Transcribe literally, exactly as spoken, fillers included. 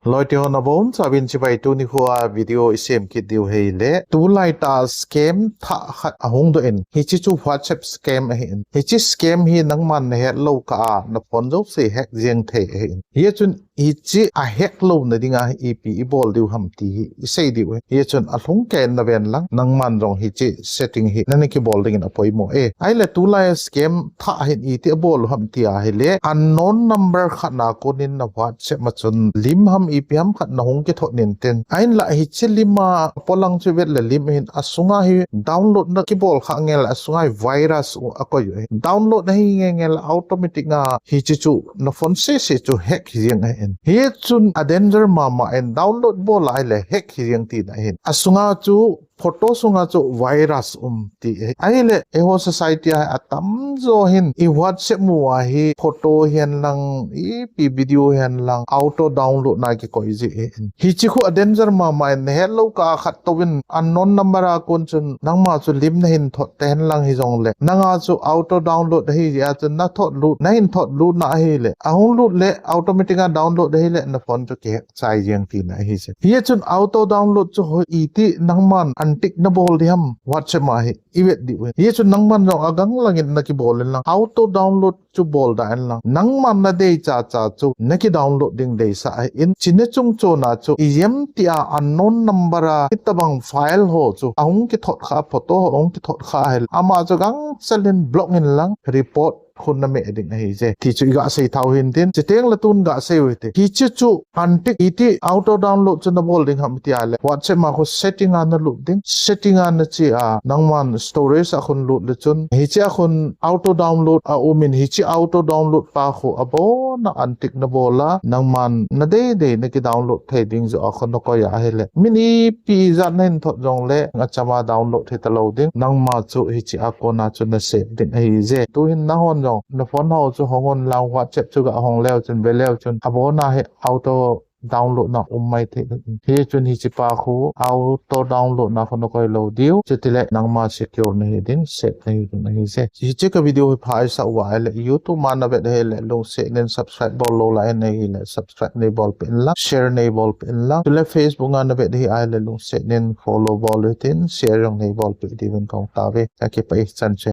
Loi te ho nabonchauvin chibai. Tuni khoa video isem kit diu ahile, tulai tah scam thah khat ahung doh in, hiche chu WhatsApp scam ahin. Hiche scam hi nangman nahet lou kah a, na phone jouse hack jeng thei ahin. Hichun hiche a hack louna dinga ipi ibol diu ham ti hi isei diu ahi. Hichun alhung keiyin naven lang, nangman jong hiche setting hi nana kibol dingin apoimo e. Ahile tulai scam thah hin iti abol u ham ti ahile, unknown number khat na konin na WhatsApp ma chun lim ham ipi ham khat nahung kithot intin. Ahinla hiche lim a polang chu vet le lim hin asunga hi download na kibol kha nge le asunga hi virus u akoi u ahi. Download nahi nge nge le automatic a hiche chu na phone sese chu hack hi jeng ahin. Hichun a danger mama in, download bol ahile hack hi jeng tina ahin. Asunga chu photo sunga chu virus um ti ahi. Ahile eiho society a hi atamjo hin i WhatsApp mu a hi photo hihen lang, ipi video hihen lang auto download na kikoi ji ahin. Hiche khu a danger mama in, nahet lou kah a khat touvin unknown number a kon chun nangma chu lim nahin thot tahen lang hijongle, nanga chu auto download ahi jeh a chun nathot lut, nahin thot lut na ahile, ahung lut le automatic a download ahile na phone chu kihack chai jeng tina ahi je. Hichun auto download chu hoi iti nangman untick nabol ding ham WhatsApp ma hi ivet diu ahi. Hichun nangman jong agang langin nakibol in lang, auto download chu bol da in lang. Nangman nadei chacha chu naki download ding deisah ahin, china chungchon a chu ijemtia unknown number a hitabang file ho chu ahung kithot kha, photo ho ahung kithot kha ahile, ama chu gangchel in block in lang, report khu nameh ding ahi je. Ti chu iga sei tau hintin, chuteng le tun ga sei u hite. Hiche chu untick iti auto download chu nabol ding ham ti ahile, WhatsApp ma khu setting a nalut ding. Setting a nache a, nangman storage a khun lut le chun, hiche a khun auto download aum in, hiche auto download pa khu abona untick nabol a, nangman nadei dei naki download thei ding joh a khu nakoi a ahile, min ipi ijat nahin thot jongle achama download hita lou ding. Nangma chu hiche a kona chu na save ding ahi je. Tuhin nahon jong na phone ho chu hong un lang, WhatsApp chu ga hong leu chun, ve leu chun abona hi auto download na um mai thei. Hichun hiche pa khu auto download na khu nakoi lou diu. Chutile nangma secure nahi ding, save nahi ding ahi je. Hiche ka video hi pha isah uva ahile, YouTube ma navet ahile lungset in subscribe bol lou lai in ahile subscribe neibolpeh in lang, share neibolpeh in lang. Chule Facebook a navet ahi ahile lungset in follow bol u hitin, share jong neibolpeh diuvin kahung tao ve. Kakipah e, chan che.